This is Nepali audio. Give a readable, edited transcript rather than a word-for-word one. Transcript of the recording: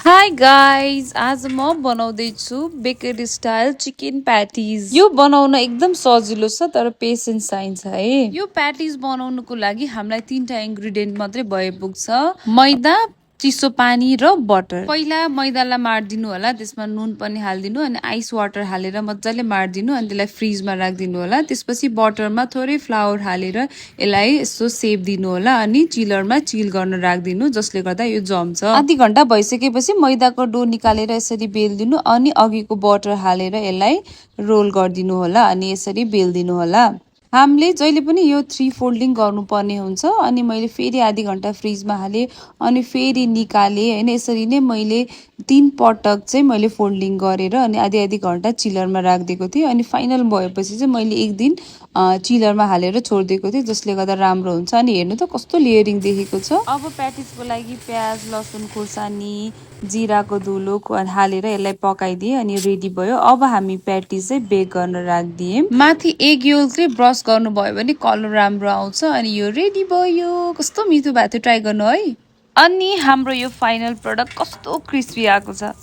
हाई गाइज आज म बनाउँदैछु बेकरी स्टाइल चिकन प्याटिज। यो बनाउन एकदम सजिलो छ तर पेसेन्स चाहिन्छ है। यो प्याटिज बनाउनुको लागि हामीलाई 3टा इन्ग्रेडिएन्ट मात्रै भए पुग्छ। मैदा, चिसो पानी र बटर। पहिला मैदालाई मार्दिनु होला, त्यसमा नुन पनि हाल्दिनु अनि आइस वाटर हालेर मजाले मार्दिनु अनि त्यसलाई फ्रिजमा राखिदिनु होला। त्यसपछि बटरमा थोरै फ्लावर हालेर यसलाई यसो सेप दिनु होला अनि चिलरमा चिल गर्न राखिदिनु, जसले गर्दा यो जम्छ। आधी घण्टा भइसकेपछि मैदाको डो निकालेर यसरी बेलिदिनु अनि अघिको बटर हालेर यसलाई रोल गरिदिनु होला अनि यसरी बेलिदिनु होला। हामीले जहिले पनि यो 3 फोल्डिङ गर्नुपर्ने हुन्छ अनि मैले फेरि आधी घण्टा फ्रिजमा हालेँ अनि फेरि निकालेँ हैन। यसरी नै मैले 3 पटक चाहिँ मैले फोल्डिङ गरेर अनि आधी घण्टा चिलरमा राखिदिएको थिएँ अनि फाइनल भएपछि चाहिँ मैले एक दिन चिलरमा हालेर छोडिदिएको थिएँ, जसले गर्दा राम्रो हुन्छ। अनि हेर्नु त कस्तो लेयरिङ देखेको छ। अब प्याटिसको लागि प्याज, लसुन खोर्सानी, जिराको धुलो हालेर यसलाई पकाइदिएँ अनि रेडी भयो। अब हामी प्याटिस चाहिँ बेक गर्न राखिदिएँ। माथि एग योल चाहिँ ब्रस गर्नुभयो भने कलर राम्रो आउँछ अनि यो रेडी भयो। कस्तो मिठो भएको थियो, ट्राई गर्नु है। अनि हाम्रो यो फाइनल प्रोडक्ट कस्तो क्रिस्पी आएको छ।